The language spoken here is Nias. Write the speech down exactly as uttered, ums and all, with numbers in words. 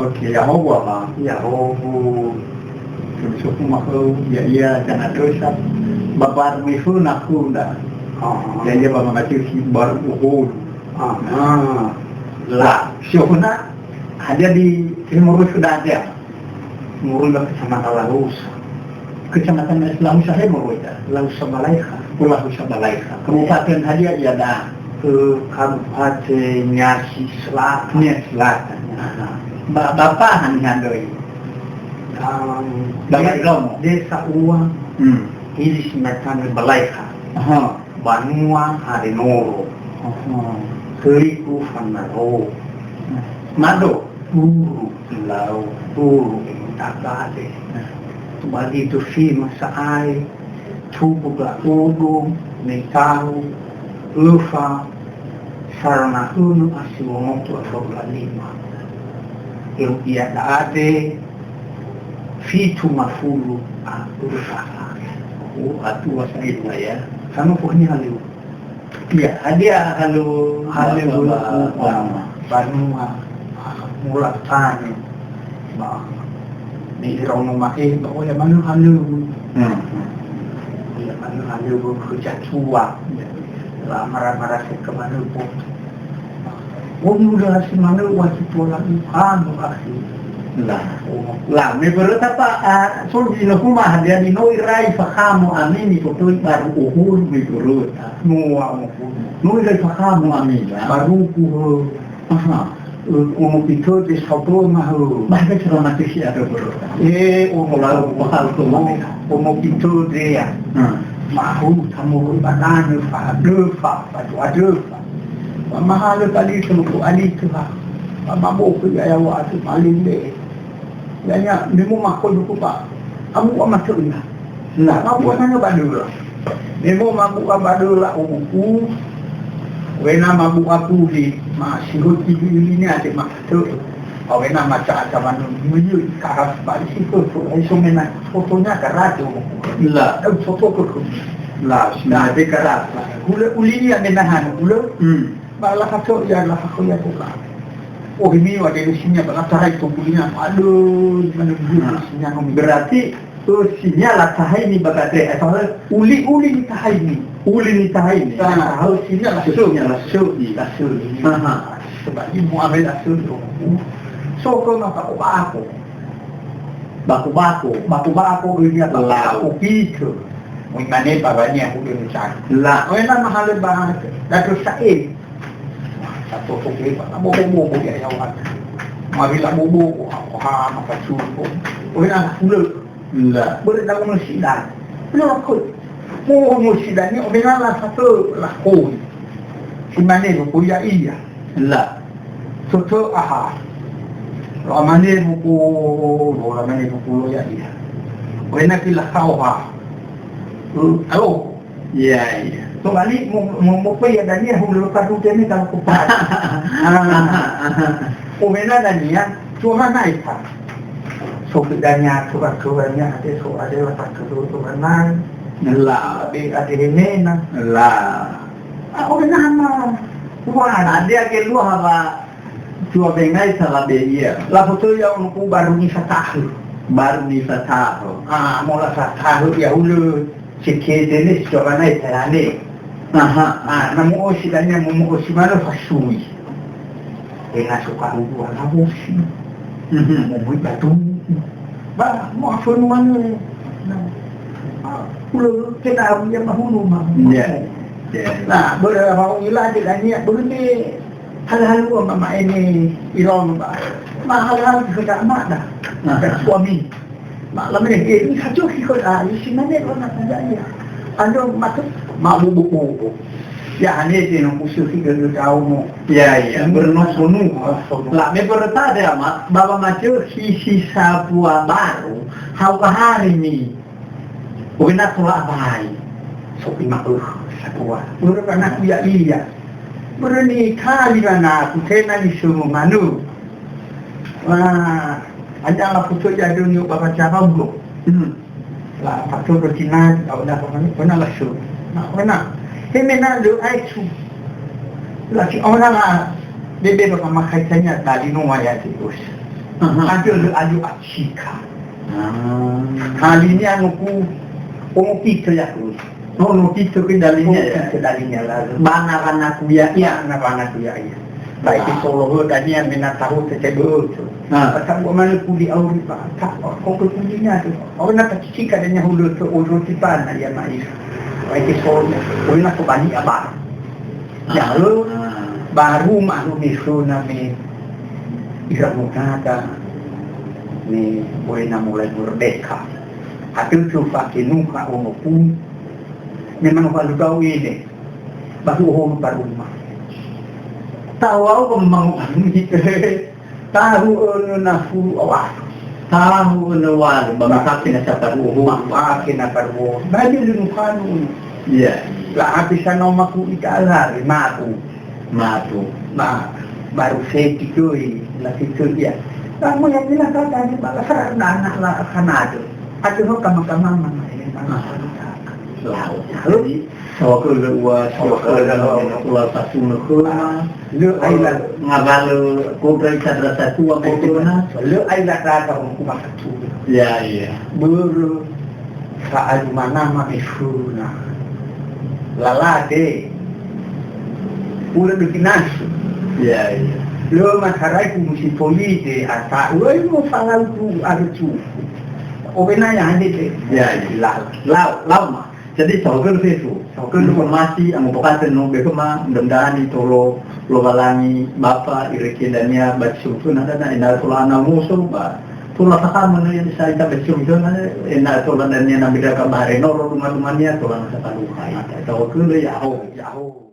Oke, ya hobu ama, ya hobu. Kemusofu mahau, ya iya, jangan dosa. Babar mifuna kunda. Ah. Ya iya, baba mati si baru uhul. Ah. La, siofuna, ada di Timur sudah ada. Murui ba Kecamatan Lausa. Kecamatan Lausa he murui da? Lausa Balaikha. Oh, Lausa Balaikha. Kabupaten hadia ia da? Eh, Kabupaten Niasi Selatan. Niasi Selatan. Aha. Ba, bapa hani handoi? Um, Bapa de-, Romo. Desa Ua. Hmm. Hili Simatana Balaikha. Aha. Banua Harenoro. Aha. Töigu Fanaro. Mado? Turu lau, turu tabade. Tobali tu fima sa'ae, tubu ga udu, metau, öfa, sarana hunu asi wonotu atau ga lima. Eu ia da'ade, fitu mafulu a öfa. Oh, atua sa'ae dua ya. Kamu punya liu. Iya, hadia halu, halu, ba, ba, ba, banua, ah, mula tani, ba, ni iraono ma'e, ba, oya manö halu. Hmm. Oya manö halu, kerja tua. La mara-mara se ke manö, bo. Wong udah si manö, wa si pola, anu, akhi. La, la, me beröta, Pak, ah, so di no huma hadia di no irai fakamu ami ni fotoi baru uhur me beröta. Mua, mua. Nui lai fakamu ami, ya? Baruku, he. Aha. Eh, ono pito de sobo ma, he. Bahkan selama tisi ada berota. Eh, ono Kalau pito, bakal tu, ono pito de ya. Hmm. Mahu tamu badane fa defa, batu adefa. Ba mahalö tali semu ku ali tu ha. Ba mabo ku ya ya wa tu maling de. Ya'ia, me mo makhoibu khöda, abu'a matö ina. Na, mabu'a nanga ba döla. Me mo mabu'a ba döla ubu'u, wena mabu'a tuli, ma sihöti bili-bili ni ate mafatö. Awena maca-aca manö, meyö ikaras ba isi foto, ai so mena fotonya karate ubu'u. La. Au foto ko. La, na de karate. Hulö ulinia menahan, hulö. Hmm. Ba lafatöi ia, lafatöi ia tola. Oh, ini ada di sini, ba latarai to bulinya. Aduh, mana dulu. Nah, di sini, anu. Berarti, oh, sinya latahaini ba gade, eh, uli-uli nitahaini. Uli nitahaini. Nah, oh, sinya lasu. Sinya lasu. Lasu. Aha. Sebab ini mau ambil lasu, oh. So, ke maka, oh, aku. Bako-bako, bako-bako, ini apa? Lau. Bako pito. Mui mane baranya hudu misalnya. La. Oh, enak mahal banget. Lalu saya. Satu tu dia, bobo-bobo ya, ya, Wan. Mari lah bobo, ha, maka suruh. Oh, enak hulö. La. Boleh tahu mesti dah. Belum aku. Mo, mo sidania, obena la satu lakoi. Si mane buku ya iya. La. Toto aha. Lo amane buku, lo amane buku lo ya iya. Wena ki la kau ha. Hmm, alo. Ya, ya. So, bali, mo, mo, mo pe ya dania, hulo padu tene kalau kupat. Ah. Obena dania, cuma naik ha. So, bedanya, aturan-aturannya ada, so, ada lah satu, aturan. La. Ada, ada henena. La. Ah, oh, nama. Wah, ada yang kedua, apa? Cua bengai salah be ia. La foto ya, unuku baru ni satahu. Baru ni satahu. Ah, mola satahu ya, hulu. Sekete ne, si cua banai terane. Aha. Ah, namu osi dania, mumu osi mana fasui. Ena suka ubu ana bosi. Mhm. Mui batu. Ba, mo afonu mana. Nah. Ah, ulo kena abu ya mahunu ma. Ya. Ya. Nah, boleh mau ilah je dania, boleh ni hal-hal gua mama ini iron ba. Ma hal-hal juga mada. Nah. Dan suami. Malam ini, eh, ini satu kiko, ah, isi mana kau nak tanya ya? Ando masuk, mau bubu-bubu. Ya, ane te no musuh tiga dua tahun mo. Ya, ya, hmm. Bernos bunu. Oh, bunu. La, me berta de ama, baba mace hisi sapua baru, hau kahari ni. Wena tola abai. Sopi ma'uh, sapua. Berta naku ya iya. Berani kali lah naku, tena ni semua manu. Wah, aja lah pucuk ya dunia baba cara belum. Hmm. La fato do tinai, au da pokoknya pernah lah su. Nah, pernah. He mena lu ai su. La si orang lah bebe do sama kaitanya tadi no ya sih, Gus. Aha. Andrö lö alio acika. Ah. Halinia noku, ono pito ya, Gus. Oh, ono pito ke dalinia ya? Ono pito dalinia lalu. Bana rana kuya, iya. Bana rana kuya, iya. Baik, ah, di solo ho dania mena tahu tete betul. Ah. Pasal gua mana kuli auri, Pak. Tak, kok ke kulinya tu. Orang nak cicika dania hulu tu, ulu tipana, ya, Mak. Baik, di solo, orang nak kebani abang. Ya'ö, ah, baru ma'ökhö me föna me ira mutada, me böi na mulai merdeka. Atö tö fake nukha ono pun, memang fa lugau ene, baru oho paruma. Tahu aku memang Tahu önö na fulu a walu. Tahu önö walu, ba mafake na saparuo. Mafake na paruo. Ba dia lunu kanu. Iya. La habis sana maku ita alari, maku. Maku. Ba, baru seti koi, la seti ya. Kamu yang bilang kata ni, ba la sarang anak la kanado. Ada ho kama-kama mama ini, mama. Ah. Lalu. Jadi, Saohagölö ua, saohagölö ua satu nökhöna. Lö aila. Ngawalö kodra ita ndra satua mökhöna. Lö aila ndra ta hukum satu. Ya, ya. Börö fa'alu manama meföna. Lalade. Ulö döki nasu. Ya, ya. Lö masarai kumusi polide ata. Uai mo falau tu arcu. Obenaya hande te. Ya, ya. Lau, lau, lau ma. Jadi, saohagölö fefu. Saohagölö. Informasi, angopakatö no, be khöma, mudah-mudahan itolo Lowalangi Bapa, irege dania, ba zi so föna dania, ena'ö tola ana muso, ba tola sakama no, yang bisa ita ba zi so föna, ena'ö tola dania, na beda ka bahare noro, duma-dumania, tola na sataluha ita. Saohagölö, ya'ahowu, ya'ahowu.